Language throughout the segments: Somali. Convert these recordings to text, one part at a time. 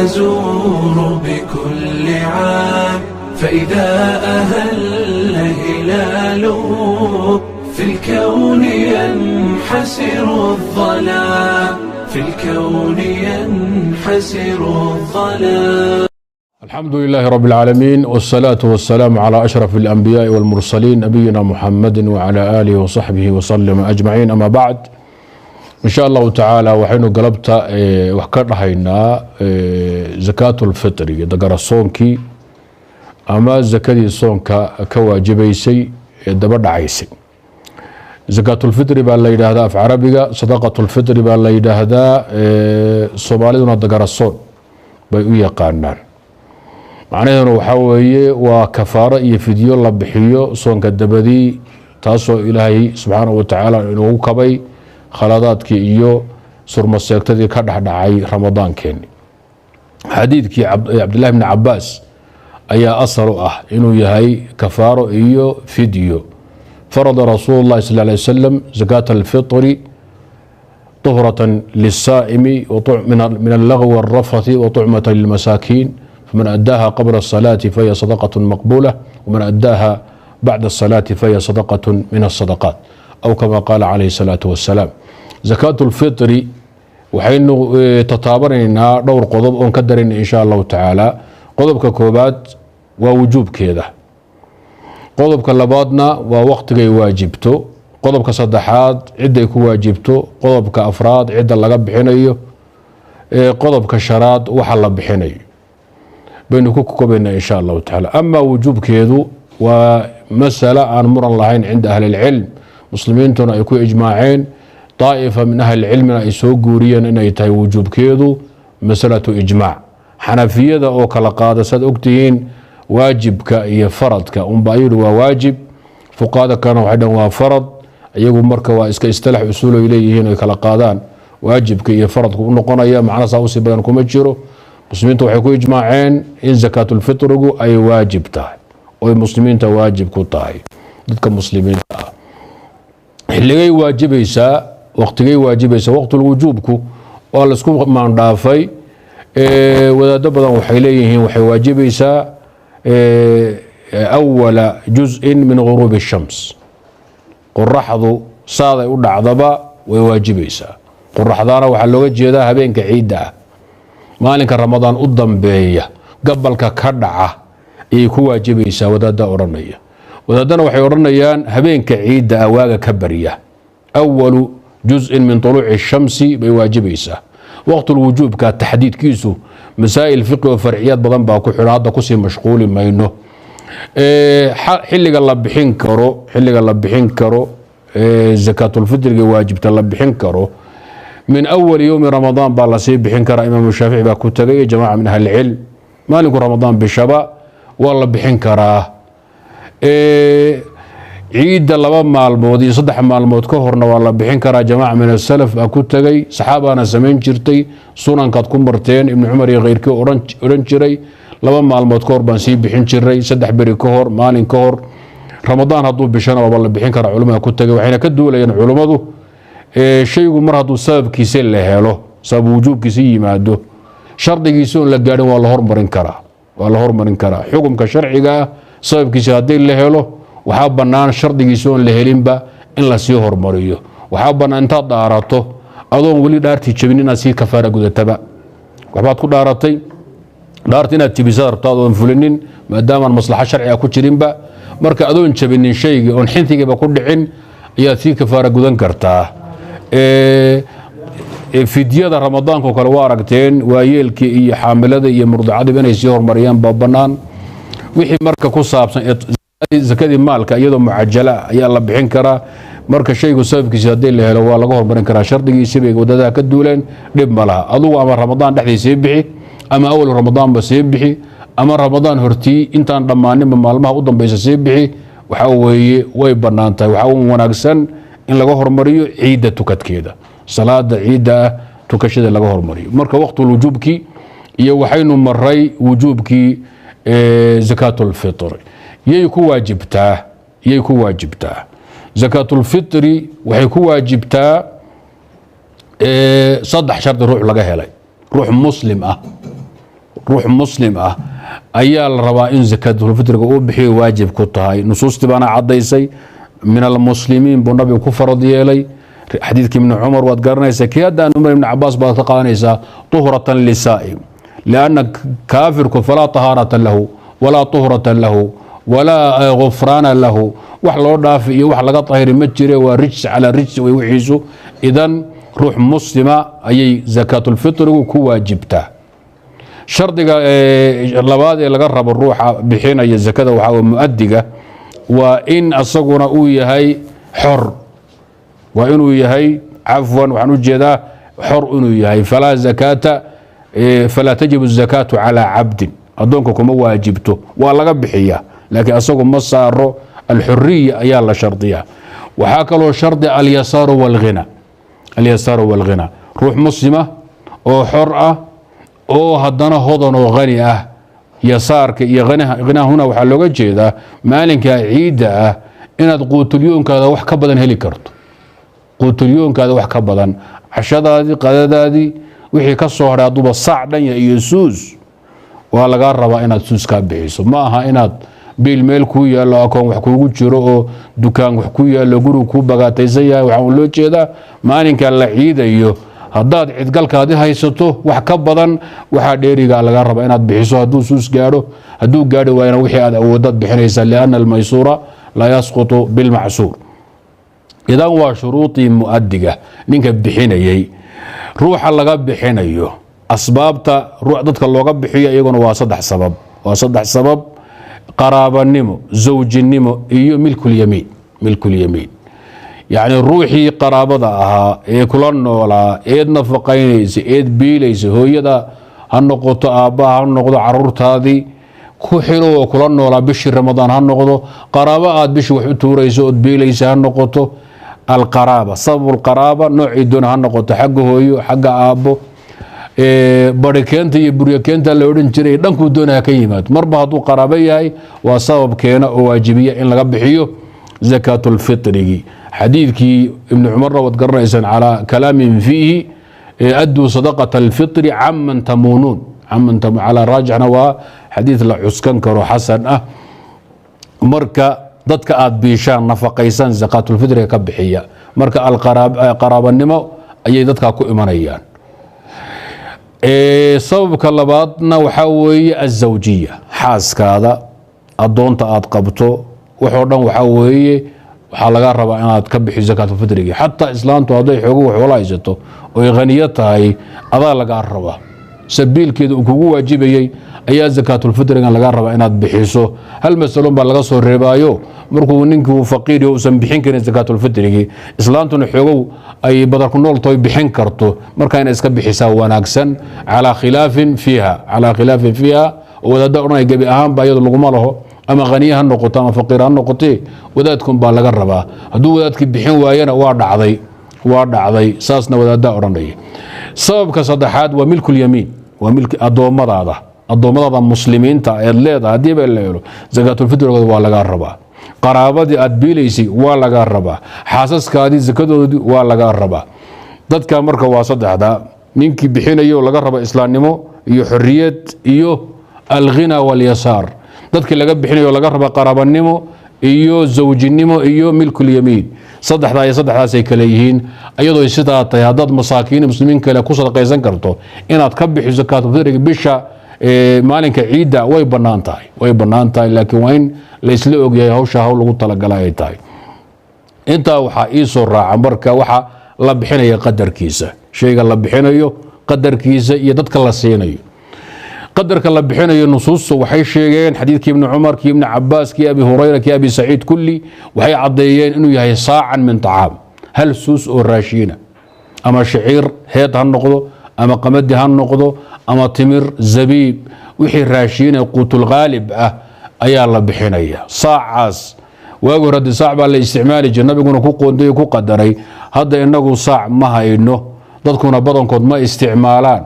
نزور بكل عام، فإذا أهل هلاله في الكون ينحسر الظلام، في الكون ينحسر الظلام. الحمد لله رب العالمين، والصلاة والسلام على أشرف الأنبياء والمرسلين، نبينا محمد وعلى آله وصحبه وسلم أجمعين، أما بعد، إن شاء الله تعالى waxaynu galabta wax ka dhahaynaa zakaat lfitriga, dagara soonkii ama zakadii soonka ka waajibaysay ee daba dhacaysay. Zakaatulfitri baa la yidhaahdaa af Carabiga, sadaqatulfitri baa la yidhaahdaa, Soomaaliduna dagara soon bay u yaqaanaan. Macnaheeduna waxaa weeye waa kafaaro iyo fidyo la bixiyo soonka dabadii, taasoo Ilaahay subxaanahu wa tacaala inoogu kabay khaladaadkii iyo surmaseegtadii ka dhexdhacay Ramadaankeenni. Xadiidkii Cabdillahi bni Cabaas ayaa asal u ah inuu yahay kafaaro iyo fidyo. Farada rasuulu llahi sal lay wasalam zakaata alfitri طهرة للsائم min اللغو والرفث وطعمة للمساكين، فمن أداها قبل الصلاة فهي صدقة مقبولة، ومن أداها بعد الصلاة فهي صدقة من الصدقات، أو كما قال عليه الصلاة والسلام. زكاة الفطر waxaynu tataabanaynaa dhowr qodob oon ka darayna in sha Allahu tacaala. Qodobka koobaad waa wujuubkeeda, qodobka labaadna waa waqtigay waajibto, qodobka saddexaad ciday ku waajibto, qodobka afraad cidda laga bixinayo, qodobka shanaad waxa la bixinayo baynu ku kobaynaa in sha Allahu tacaala. Ama wujuubkeedu waa masala aan muran lahayn cinda ahli اlcilm, muslimiintuna ay ku ijmaaceen, daa'ifa min ahli cilmina ay soo guuriyeen inay tahay wujuubkeedu masalatu ijmaac. Xanafiyada oo kala qaada, saad ogtihiin, waajibka iyo faradka unbaa yidhi waa waajib, fuqahada kalena waxay dhan waa farad. Iyagu marka waa iska istilax usuul ay leeyihiin ay kala qaadaan waajibka iyo faradku u noqonaya. Macna saa usii badan kuma jiro. Muslimiinta waxay ku ijmaaceen in zakaatulfitrigu ay waajib tahay oy muslimiinta waajib ku tahay, dadka muslimiinta ah. Xilligay waajibaysaa? Waqtigay waajibaysaa? Waqtulwujuubku waa laisku maandhaafay. Wadaado badan waxay leeyihiin waxay waajibaysaa awala juzءin min guruubi الshams, qoraxdu saaday u dhacdaba way waajibaysaa. Qoraxdaana waxaa looga jeedaa habeenka ciidda ah, maalinka Ramadaan u dambeeya gabalka ka dhaca ayay ku waajibaysaa wadaada odhanaya. Wadaadana waxay odhanayaan habeenka ciidda ah waaga ka barya, awalu juzءin min طuluuci الshamsi bay waajibaysaa. Waqtulwujuubka taxdiidkiisu masaa'il fiqi oo farciyaad badan baa ku xidhan, hadda kusii mashquuli mayno. Xilliga la bixin karo, xilliga la bixin karo zakaatulfitriga waajibta la bixin karo, min awali yowmi Ramadaan baa lasii bixin karaa. Imaamu Shaafici baa ku tegay, jamaca min ahli cilm, maalinku Ramadaan bishaba waa la bixin karaa. Ciidda 2 maalmood iyo 3 maalmood ka horna waa la bixin karaa, jamaca min asalaf baa ku tegay, saxaabaana samayn jirtay. Sunankaad ku marteen Ibni Cumar iyo keyrkii odhan jiray 2 maalmood ka hor baan sii bixin jiray, 3 beri ka hor, maalin ka hor. Ramadaan hadduu bishana waaba la bixin karaa culamada ku tegay. Waxayna ka duulayeen culummadu shaygu mar hadduu sababkiisa la helo, sabab wujuubkiisa yimaado, shardigiisa oon la gaadhin waa la hormarin karaa, waa la hormarin karaa. Xukumka sharciga ah sababkiisa haddii la helo, waxaa bannaan shardigiisa oon la helinba in lasii hormariyo. Waxaa bannaan intaad dhaarato adoon weli dhaartii jabin inaad sii kafaara gudataba. Waxbaad ku dhaaratay, dhaarta inaad jabisaad rabto adoon fulinin, maadaamaan maslaxo sharciga ku jirinba. Marka adoon jabinin shaygii oon xintigiiba ku dhicin ayaad sii kafaara gudan kartaa. Fidyada Ramadaanko kale waa aragteen, waayeelkii iyo xaamilada iyo murdacadiiba inay sii hormariyaan baa bannaan. Wixii marka ku saabsan zakadii maalka iyadoo mucajala ayaa la bixin karaa. Marka shaygu sababkiisa haddii la helo waa laga hormarin karaa shardigiisi bay wadadaha ka duuleen. Dhib ma laha, adugu ama Ramadaan dhexdii sii bixi, ama awal Ramadaanba sii bixi, ama Ramadaan hortii intaan dhammaaninba maalmaha u dambaysa sii bixi. Waxaa weeye way bannaan tahay. Waxaa un wanaagsan in laga hormariyo ciidda tukadkeeda, salaada ciidda ah tukashada laga hormariyo. Marka waqtulwujuubkii iyo waxaynu maray wujuubkii zakaatulfitr. Yay ku waajibtaa? Yay ku waajibtaa zakaatulfitri? Waxay ku waajibtaa saddex shardi ruux laga helay, ruux muslim ah. Ruux muslim ah ayaa la rabaa in sakaatulfitriga uu bixiyo, waajib ku tahay. Nusuustii baana caddaysay. Min almuslimiin buu nabigu ku farad yeelay. Xadiidkii Ibni Cumar waad garanaysaa, kii haddaan Umar Ibni Cabaas baad ka qaadanaysaa, tuhratan lisaa'im, lianna kaafirku falaa tahaarata lahu walaa tuhrata lahu walaa gufraana lahu. Wax loo dhaafi iyo wax laga tahiri ma jire, waa rijs calaa rijsi way wixiisu. Idan ruux muslima ayay sakaatulfitrigu ku waajibtaa. Shardiga labaad ee laga rabo ruuxa bixinaya zakada waxaa muadiga waa in asaguna uu yahay xor, waa inuu yahay, cafwan, waxaan u jeedaa xor inuu yahay. Falaa zakaata, falaa tajibu الzakaatu calى cabdin, addoonka kuma waajibto. Waa laga bixiyaa, laakiin asagu ma saaro. Alxuriya ayaa la shardiyaa. Waxaa kaloo shardi alyasaaru wاlghina, alyasaaru wاlghina. Ruux muslima oo xor ah oo haddana hodan oo hani ah. Yasaarka iyo ghinaa huna waxaa looga jeedaa maalinkaa ciidda ah inaad quutulyoonkaada wax ka badan heli karto, quutulyoonkaada wax ka badan, cashadaadii, qadadaadii, wixii ka soo hadhay hadduuba saac dhan yahay iyo suus, waa lagaa rabaa inaad suuskaa bixiso. Ma aha inaad biil meel kuu yaallo, akoon wax kuugu jiro oo dukaan wax ku yaallo, gurigu kuu bagaataysan yahay. Waxaa loo jeedaa maalinkaa la ciidayo haddaad cidgalkaadi haysato wax ka badan, waxaa dheerigaa laga rabaa inaad bixiso. Hadduu suus gaadho, hadduu gaadhi waayana, wixii aad awoodaad bixinaysaa, lianna almaysuura laa yasqutu bilmacsuur. Idan waa shuruudii muadiga, ninka bixinayey. Ruuxa laga bixinayo, asbaabta dadka looga bixiyo iyaguna waa saddex sabab, waa saddex sabab: qaraabanimo, zawjinimo iyo milkulyamiin. Milkulyamiin yacni ruuxii qaraabada ahaa ee kula noolaa, eed nafaqaynaysa, eed biilaysa, hooyada ha noqoto, aabbaha ha noqdo, caruurtaadii ku xiro oo kula noolaa bishii Ramadaan ha noqdo, qaraabo aad bishii wax u tuurayso ood biilaysa ha noqoto. Alqaraaba, sababu lqaraaba noocii doona ha noqoto, xagga hooyo, xagga aabbo, barikeenta iyo buryakeenta la odhan jiray, dhankuu doona ha ka yimaado, marba hadduu qaraabo yahay waa sabab keena oo waajibiya in laga bixiyo zakaatulfitrigi. Xadiidkii Ibni Cumarna waad garanaysaan, calaa kalaamin fiihi, adduu sadaqata alfitri caman tamuunuun, caman calaa raajixna waa xadiid la cuskan karo, xasan ah. Marka dadka aad biishaan, nafaqaysaan, zakaatulfitriga ka bixiya. Marka alqaraabanimo ayay dadkaa ku imanayaan. Sababka labaadna waxaa weeye azawjiya, xaaskaada, addoonta aad qabto, waxoo dhan waxaa weeye waxaa laga rabaa inaad ka bixiso zakaatulfitrigi. Xataa islaantu hadday xoogo waxoola haysato oy khaniyo tahay, adaa lagaa rabaa. Sabiilkeeda uu kugu waajibayey ayaa zakaatulfitrigan lagaa rabaa inaad bixiso. Hal masalon baa laga soo reebaayo: markuu ninkuu faqiir usan bixin karin zakaatulfitrigii, islaantuna xoogow ay badarku nool tahay bixin karto, markaa inay iska bixisaa wanaagsan, calaa khilaafin fiiha, calaa khilaafin fiiha, oo wadaadda odhanaya gebi ahaanba iyado laguma laho, ama khaniye ha noqoto ama faqiir ha noqotee, wadaadkun baa laga rabaa, hadduu wadaadkii bixin waayana waa dhacday, waa dhacday, saasna wadaaddaa odhanaya. Sababka saddexaad waa milkulyamiin, waa milki addoommadaada, addoommadaada muslimiinta eed leedahay haddii ba la helo, zakaatulfitrigooda waa lagaa rabaa. Qaraabadii aad biilaysay waa lagaa rabaa. Xaasaskaadii sakadoodii waa lagaa rabaa. Dadka marka waa saddexda: ninkii bixinayo laga raba islaamnimo iyo xoriyad iyo alghina walyasaar, dadkii laga bixinayo laga raba qaraabanimo iyo zawjinimo iyo milkulyamiin. Saddexdaa iyo saddexdaasay kale yihiin. Iyadoo sidaa tahay, haddaad masaakiin muslimiin kale ku sadaqaysan karto inaad ka bixiso zakaatulfitriga bisha maalinka ciidda, way bannaan tahay, way bannaan tahay, laakiin waa in laysla ogyahay hawsha hawl lagu talagala ay tahay. Intaa waxaa ii soo raaca marka waxa la bixinaya qadarkiisa, shayga la bixinayo qadarkiisa iyo dadka la siinayo. Qadarka la bixinayo nusuustu waxay sheegeen, xadiidkii Ibni Cumar, kii Ibni Cabaas, kii Abi Hurayra, kii Abi Saciid, kulli waxay caddeeyeen inuu yahay saacan min طacaam, hal suus oo raashiina, ama shaciir heed ha noqdo, ama qamadi ha noqdo, ama timir, zabiib, wixii raashiina quutulghaalib ah ayaa la bixinaya. Saacaas waagi hore haddii saac baa la isticmaali jira, nabiguna ku qoonday, ku qadaray. Hadda inagu saac ma hayno, dadkuna badankood ma isticmaalaan.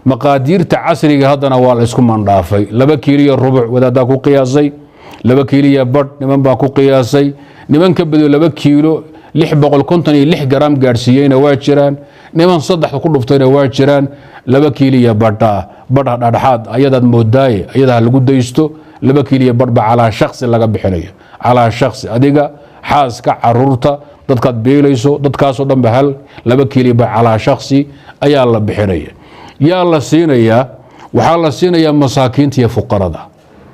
Maqaadiirta casriga haddana waa la isku mandhaafay. 2.25 kiiliyo wadaaddaa ku qiyaasay, 2 kiiliyo badh niman baa ku qiyaasay, niman ka badiyo 2 kiilo 656 garaam gaadhsiiyeyna waa jiraan, niman saddexda ku dhuftayna waa jiraan. 2 kiiliyo badhaa Badha dhadhexaad ayadaad moodaaye, ayadaa lagu daysto. 2 kiiliyo badhba calaa shaksi laga bixinayo, calaa shaksi, adiga, xaaska, caruurta, dadkaad beelayso, dadkaasoo dhan ba hal 2 kiiliyo badh calaa shaksi ayaa la bixinaya. Yaa la siinayaa? Waxaa la siinayaa masaakiinta iyo fuqarada.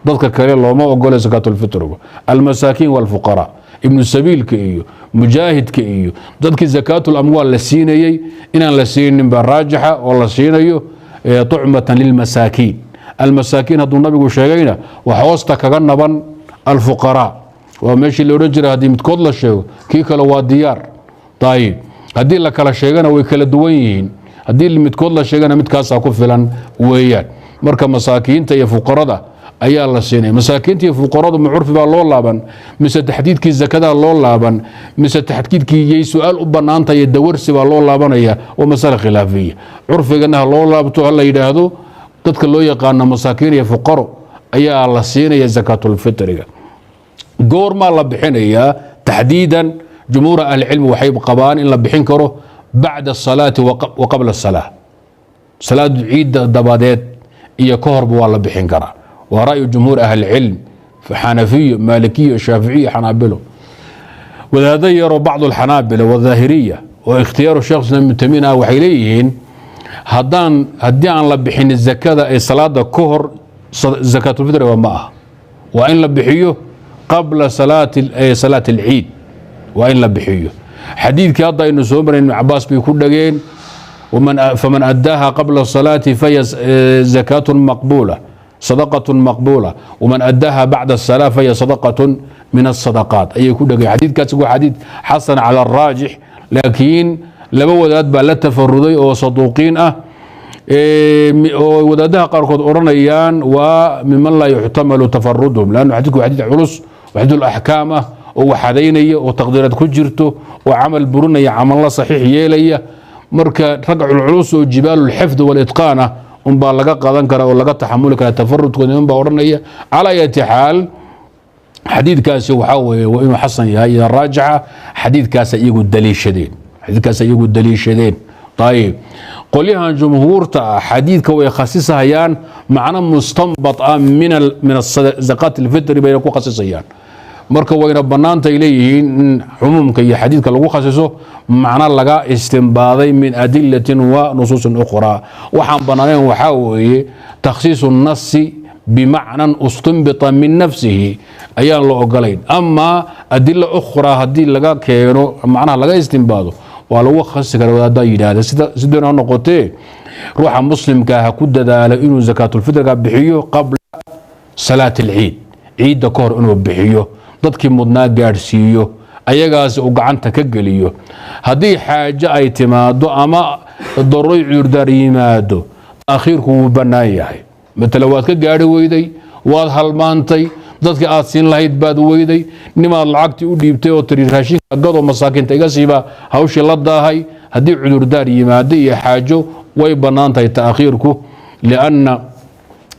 Dadka kale looma ogole sakaatulfitrigu. Almasaakiin walfuqaraa, ibnu sabiilka iyo mujaahidka iyo dadkii zakaatul amwaal la siinayey inaan la siinin baa raajixa, oo la siinayo tucmatan lilmasaakiin. Almasaakiin hadduu Nabigu sheegayna, wax hoosta kaga naban alfuqaraa. Waa meeshii la odhan jiray, haddii midkood la sheego, kii kale waa diyaar. Ayib, haddii la kala sheegana, way kala duwan yihiin. Haddii midkood la sheegana, midkaasaa ku filan weeyaan. Marka masaakiinta iyo fuqarada ayaa la siinaya. Masaakiinta iyo fuqaradu, ma curfi baa loo laaban, mise taxdiidkii zakadaa loo laaban, mise taxdiidkii yay su-aal u bannaantahay dawarsi baa loo laabanaya? Waa masale khilaafiya. Curfigana ha loo laabto, ha la yidhaahdo dadka loo yaqaano masaakiin iyo fuqaro ayaa la siinaya zakaatulfitriga. Goormaa la bixinayaa taxdiidan? Jumhuura ahlicilmi waxay qabaan in la bixin karo bacda asalaati wa qabla asalaa, salaadu ciidda dabadeed iyo ka horba waa la bixin karaa. Waa ra'yu jumhuur ahlicilm, xanafiyo, maalikiyo, shaaficiyo, xanaabilo. Wadaado yaroo bacdu alxanaabila wadaahiriya oo ikhtiyaaru Sheekh Islam Ibnu Taymiin ah waxay leeyihiin, haddii aan la bixin zakada ee salaada ka hor, zakaatulfitriga ma aha, waa in la bixiyo qabla salaati alciid, waa in la bixiyo. Xadiidkii hadda aynu soo marayn, Ibn Cabaas bay ku dhageen: faman addaaha qabla salaati fahiya zakaatun maqbuula, sadaqatun maqbuula, waman addaaha bacda asalaa fahiya sadaqatun min asadaqaat, ayay ku dhageen. Xadiidkaasi waa xadiid xasan cala araajix, laakiin laba wadaad baa la tafaruday oo saduuqiin ah, oo wadaadaha qaarkood odhanayaan waa miman laa yuxtamalu tafaruduhum, lannu xadidku waa xadiid culus, xadiid axkaam ah oo waxadaynaya, oo taqdiiraad ku jirto, oo camal burinaya, camalla saxiix yeelaya. Marka rag culculus oo jibaalu lxifd walitqaan ah unbaa laga qadan karaa oo laga taxamuli karaa tafarudkooda, niman baa odhanaya. Calaa ayati xaal, xadiidkaasi waxaa weeye waa inuu xasan yahay iyo raajixa. Xadiidkaasa iyagu daliishadeen, xadiidkaasa iyagu daliishadeen. Ayib, qolyahan jumhuurta ah xadiidka way khasisahayaan, macno mustanbat ah min zakaat alfitri bayna ku khasisayaan. Marka wayna bannaantay leeyihiin in cumuumka iyo xadiidka lagu khasiso macno laga istimbaaday min adilatin wa nusuusin ukhraa. Waxaan bannaanayn waxaa weeye takhsiisu nasi bimacnan ustinbita min nafsihi ayaan la ogolayn. Amaa adila ukhraa haddii laga keeno macnaha laga istimbaado, waa lagu khasisi kara, wadaaddaa yidhaahda. Sidoon ha noqotee, ruuxa muslimka ha ku dadaalo inuu zakaatulfitriga bixiyo qabla salaati alciid, ciidda ka hor inuu bixiyo, dadkii mudnaa gaadhsiiyo, ayagaasi uu gacanta ka geliyo. Haddii xaajo ay timaado ama daruuray cudurdaar yimaado, taakhiirku wuu bannaan yahay. Matala waad ka gaadhi weyday, waad halmaantay, dadkii aad siin lahayd baad weyday, nimaad lacagtii u dhiibtay oo tiri raashinka gado, masaakiinta iga siiba, hawshii la daahay. Haddii cudurdaar yimaado iyo xaajo, way bannaan tahay taakhiirku, lianna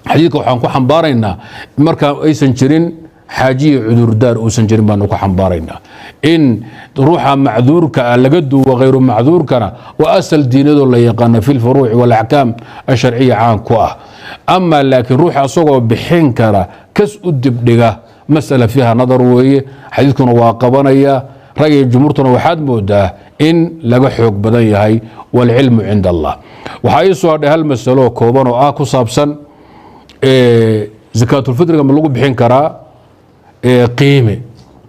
xadiidka waxaan ku xambaaraynaa marka aysan jirin xaajiyo cudurdaar uusan jirin baanu ku xambaaraynaa. In ruuxa macduurka ah laga duwo khayru macduurkana waa asal diinadoo la yaqaano fi lfuruuci walaxkaam asharciya caan ku ah. Ama laakiin ruuxa asagoo bixin kara kas u dibdhiga, masala fiiha nadar weeye. Xadiidkuna waa qabanaya, rag iyo jumhuurtuna waxaad moodaa in laga xoog badan yahay, waalcilmu cinda Allah. Waxaa ii soo hadhay hal masalo kooban oo ah ku saabsan zakaatulfitriga ma lagu bixin karaa qiime?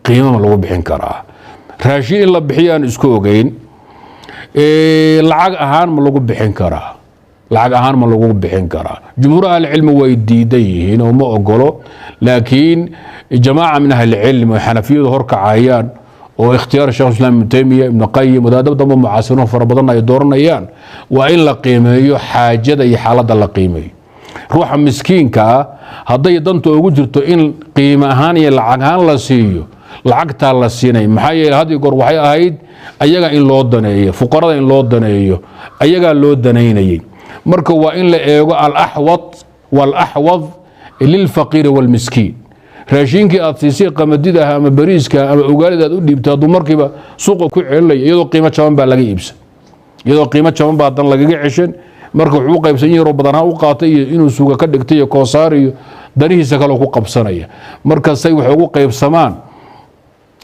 Qiime ma lagu bixin karaa? Raashin in la bixiyo aan isku ogeyn, lacag ahaan ma lagu bixin karaa? Lacag ahaan ma lagu bixin karaa? Jumhuur ahlicilmi way diidan yihiin oo ma ogolo, laakiin jamaaca min ahlicilmi oo xanafiyadu horkacayaan, oo ikhtiyaar Shekh Islam Ibnu Taymiya, Ibnu Qayim, wadaado dambe mucaasiriin fara badanna ay dooranayaan, waa in la qiimeeyo xaajada iyo xaaladda la qiimeeyo. Ruuxa miskiinka ah hadday danta ugu jirto in qiimo ahaan iyo lacag ahaan la siiyo, lacagtaa la siinay. Maxaa yeele, had iyo goor waxay ahayd ayaga in loo daneeyo, fuqarada in loo daneeyo, ayagaa loo danaynayay. Marka waa in la eego alaxwad walaxwad lilfaqiiri waalmiskiin. Raashiinkii aad siisay, qamadida ah ama bariiska ama ugaalida aad u dhiibtay, hadduu markiiba suuqa ku celinaya, iyadoo qiimo jaban baa laga iibsan, iyadoo qiimo jaban baa dan lagaga ceshan. Marka wuxuu u qaybsan yaroo badanaa u qaatay iyo inuu suuga ka dhigtay iyo koosaar iyo danihiisa kaloo ku qabsanaya. Marka say wax ugu qaybsamaan,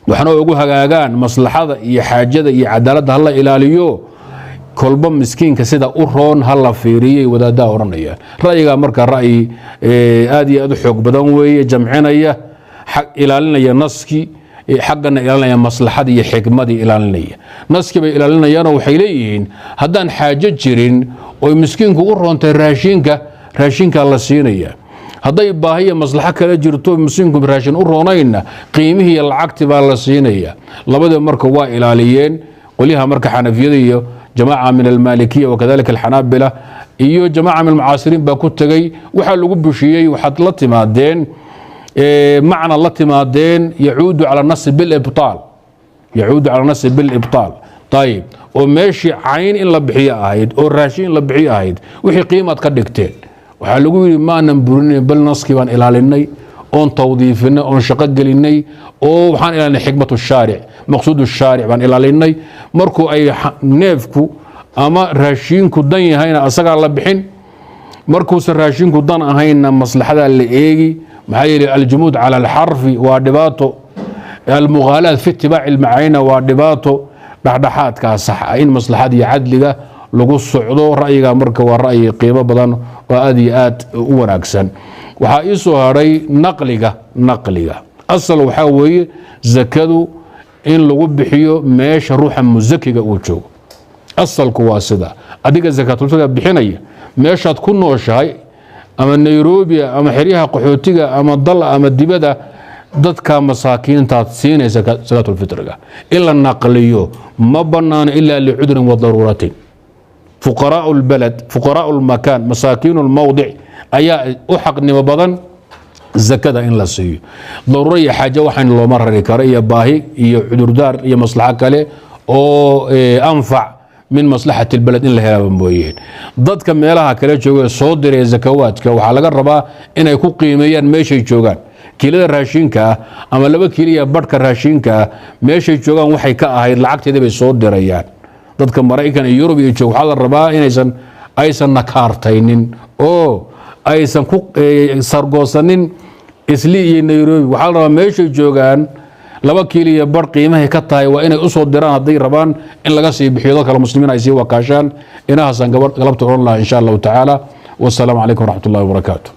waxna ugu hagaagaan, maslaxada iyo xaajada iyo cadaaladda hala ilaaliyo, kolba miskiinka sida u roon ha la fiiriyay wadaaddaa odhanayaan. Ra'yigaa marka ra'yi aad iyo aad u xoog badan weeye, jamcinaya, ilaalinaya naskii, xaggana ilaalinaya maslaxadii iyo xikmadii ilaalinaya. Naskii bay ilaalinayaanoo waxay leeyihiin haddaan xaajo jirin oy miskiinku u roontay raashinka, raashinkaa la siinaya. Hadday baahiya maslaxo kale jirto, miskiinku raashin u roonaynna, qiimihii iyo lacagti baa la siinaya. Labadii marka waa ilaaliyeen qolyaha marka xanafiyada iyo jamaaca min almaalikiya wakadalika alxanaabila iyo jamaaca min almucaasiriin baa ku tegey. Waxaa lagu bushiyey waxaad la timaadeen macna la timaadeen yacuudu cala nasi bilibtaal, yacuudu cala nasi bilibtaal. Ayib, oo meeshii cayn in la bixiyo ahayd oo raashin in la bixiyo ahayd, wixii qiimaad ka dhigteen. Waxaa lagu yidhi maanan burinin, bal naskii baan ilaalinay oon tawdiifinay oon shaqo gelinay, oo waxaan ilaalinay xikmatu shaaric, maqsuud shaaric baan ilaalinay. Markuu ay neefku ama raashiinku dan yahayna asagaa la bixin, markuusan raashinku dan ahaynna maslaxadaa la eegi. Maxaa yeelay aljumuud cala alxarfi waa dhibaato, almughaalaat fi itibaaci almacaayina waa dhibaato. Dhexdhexaadkaa sax ah in maslaxada iyo cadliga lagu socdo. Ra'yiga marka waa ra'yi qiimo badan oo aad iyo aad u wanaagsan. Waxaa ii soo hadhay naqliga. Naqliga asal waxaa weeye zakadu in lagu bixiyo meesha ruuxa musakiga uu joogo. Asalku waa sida adiga zakaatulfitriga bixinaya meeshaad ku nooshahay, ama Nairobi ama xeryaha qaxootiga ama dal ama dibada, dadka masaakiintaad siinaysa zakaatulfitriga. In la naqliyo ma banaano ilaa licudrin wa daruuratin. Fuqaraau lbalad, fuqaraau lmakaan, masaakiinu lmowdic ayaa u xaqnimo badan zakada in la siiyo. Daruuro iyo xaaje waxaan looma rari karo, iyo baahi iyo cudurdaar iyo maslaxo kale oo anfac min maslaxati اlbaled in la helaaba mooyeen. Dadka meelaha kale jooga soo diraya zakawaadka waxaa laga rabaa inay ku qiimeeyaan meeshay joogaan kiilada raashinka ah ama 2 kiiliya badhka raashinka ah, meeshay joogaan waxay ka ahayd lacagteeda bay soo dirayaan. Dadka Maraykan iyo Yurub iyo joog waxaa la rabaa inaysan aysan nakaartaynin oo aysan ku sargoosanin Isli iyo Nairobi. Waxaa la rabaa meeshay joogaan 2 kiiliya badh qiimahay ka tahay waa inay usoo diraan hadday rabaan in laga sii bixiyo dad kale muslimiin ay sii wakaashaan. Inahaasaan galabta odhan lahaa insha Allahu tacaala. Wasalaamu calaykum waraxmat ullahi wabarakaatu.